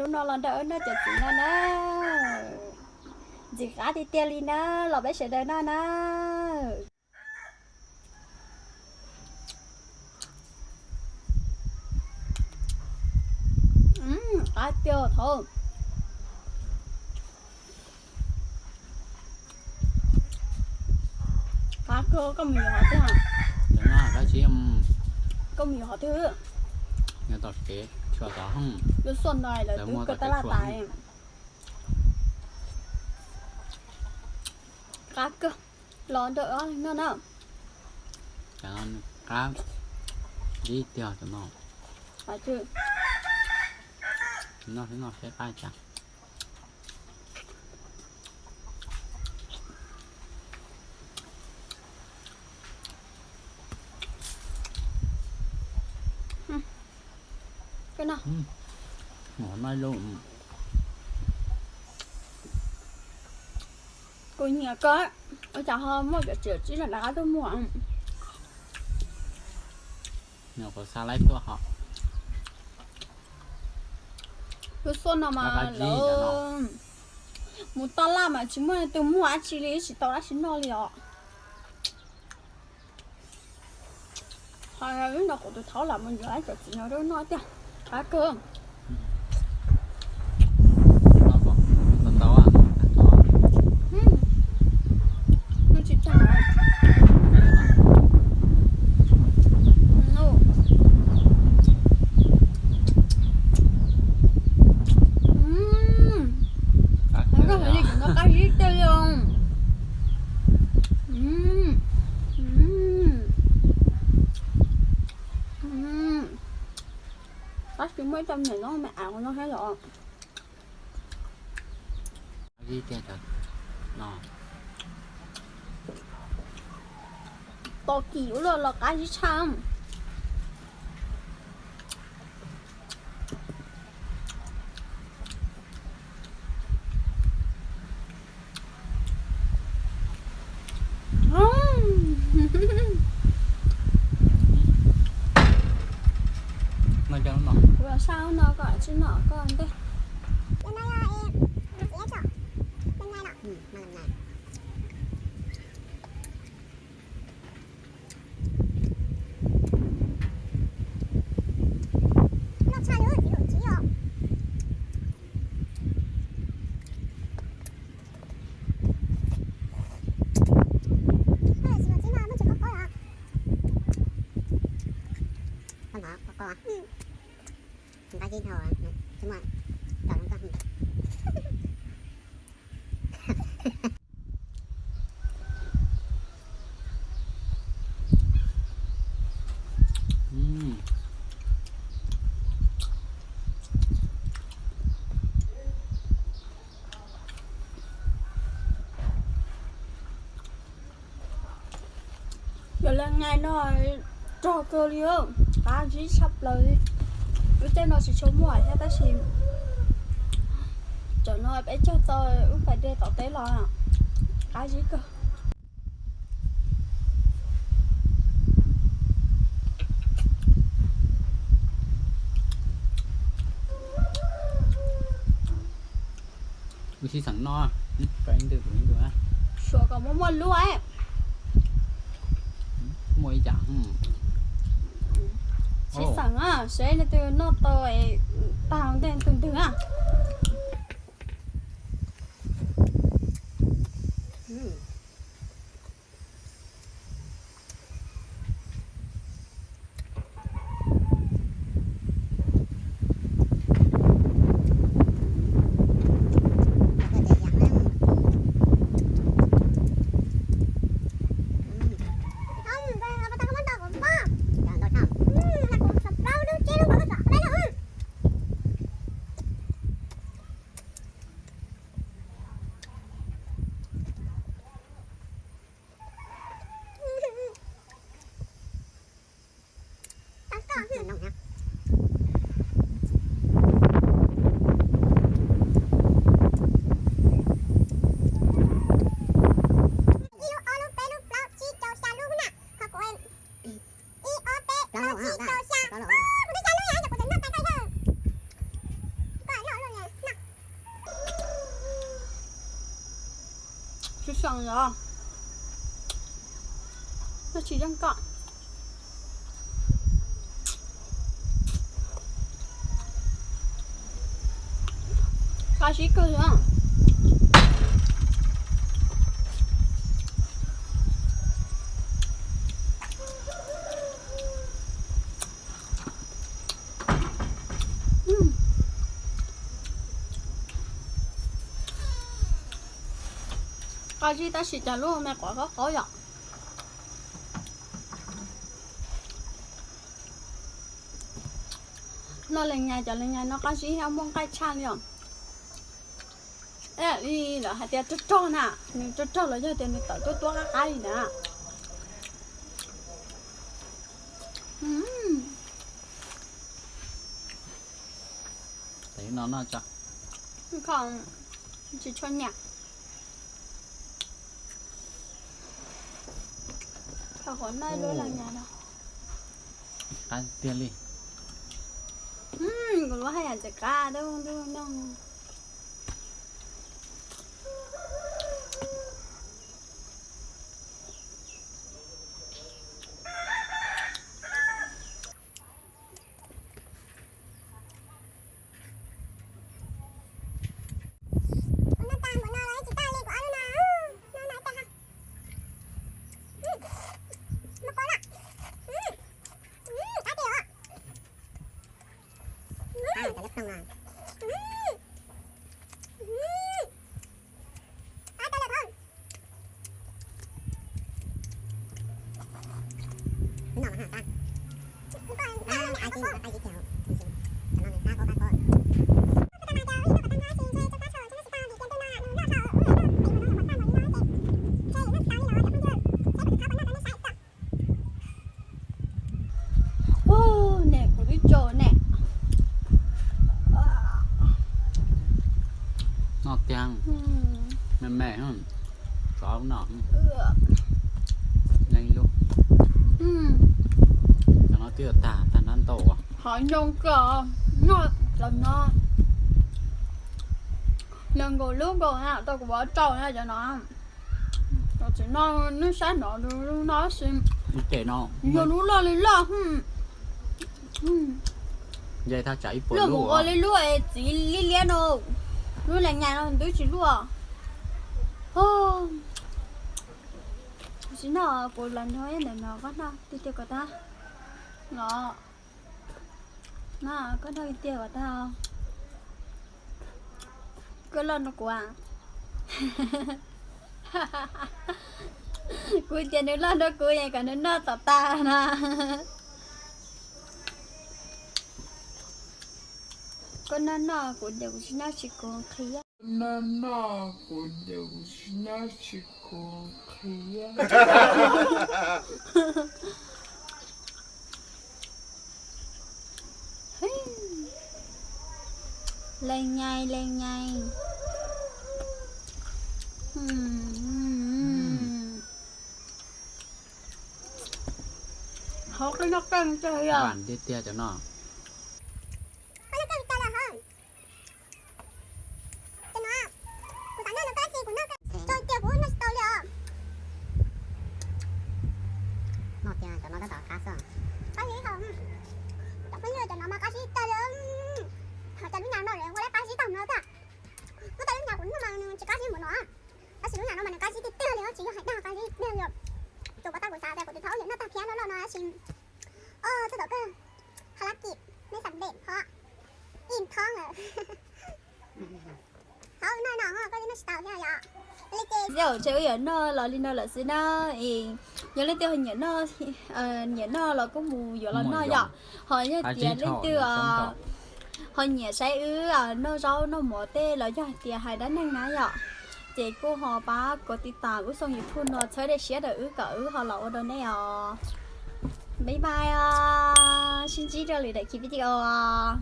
No los nrog wb noj cov txiv no na. Ntxim qab tiag tiag li na, los peb sawv daws noj na. Qab tiag thaum. Qab kawg, koj mus yuav qhov twg? Koj mus yuav qhov twg? Lub xuaj no lawv twb kawg tab laj tas. Qab kawg, los nrog wb noj na. Qab dib tiag cov no. Noj xwb, noj seb qab cas. Kuv nyiam koj, ua cas ho muaj cov txiv txib rov qab tuaj muag. Kuv xa laib tuaj hos. Lub xuaj no mas lawv mus taj laj mas tsis muaj leej twg muag dab tsi li, tsis tau dab tsi noj li os. Ho wb nrog kuv tus thaub los mus yuav cov txiv no rau noj tiag. Qab kawg. Noj tsis tag. Koj hais li kuv no qab zib tiag li os. Tab sis muaj ib co me me av no thiab los. Tos kim ua luaj los qab zib tshaj. Kuv los saj no koj tsis noj koj ntej. Yog li nqaij no rog kawg li, qab zib tshaj plaws li. Lub caij no tsis tshua muaj thiab tab sis tam no peb caug tau wb pais de tom teb los, qab zib kawg. Wb sib xeem noj, koj ib ntws kuv ib ntws. Suav kom muaj muaj lub. Muaj ib yam. Sib xeem seb leej twg noj tau tag ntej tus ntwg na. Tsis xav yog, no tsis zoo koj. Qab zib kawg li. Qab zib tab sis cov lub me qov qaub qaub yom. Noj lees nyais, cov lees nyais no qab zib thiab muaj nqaij tshaj li os. Li lawv hais tias rog rog na, nws rog rog los yog tias nws tawm tuab tuab qab qab li na. Tsis tshua nyam. Qab tiag li. Kuv lub haj yam ntxim qab, ntuj ntuj noj. Ub, niam kuv twb tsaus ne. Noj tiag, me me, tsov no, leej lub. Cov no twb tag, tag nrab ntau. Qhov zoo kawg, noj cov no nees nkaum lub nkaus na, tau kuv ua rau na cov no. Tsis no, neb saib no, no si, yog lub loj li loj. Luag mus ua li lub txiv liab liab no, lub lees nyais no twb tsis luaj. Tsis no, kuv los nrog ib ntawm no koj noj tiag tiag kom tag. Los, koj noj tiag kom tag. Koj loj nrog kuv. Kuv tias nws loj nrog kuv es kom nws noj tom tas na. Koj noj noj kuv ces kuv tsis nyob tsis kuv qhia. Noj noj kuv ces kuv tsis nyob tsis kuv qhia. Lees nyais, lees nyais. Hauv qij noj qeej tiag tiag cov no. Cov no, kuv xav noj no tab sis kuv noj tsis tau li os. Noj tiag, cov no tab tom qab xwb. Qab zib, cov phooj ywg, cov no mas qab zib tag li. Ho cov lub nyam no ua lawv qab zib tag no tag. Muab cov lub nyam kuv noj mas nws tsis qab zib npaum no. Tab sis lub nyam no mas nws qab zib tiag tiag li, tsis yog hais dag, qab zib tiag li. Tsuas pas tag kuv xav tias kuv tus thauj yuav noj tag phiab loj loj no tab sis, o, txog tom kawg, ha lab kim, neb xam dej ho, ib thoob lawm. Hauv no no koj noj tsis tau thiab yom. Li ces, ces wb yuav noj los li no lawm xwb na. Yog leej twg nyiam noj, nyiam noj los kuj mus yuav los noj yom. Ho yog tias leej twg ho nyiam saib wb noj zaub noj mov tej los yog hais tias hais dab neeg na yom, ces kuj ho pab kuv tiv tam wb xoo YouTube no txhawb daim siab rau wb kom wb ho los ua rau nej os. Bye bye os, sib ntsib rau lwm daim video os.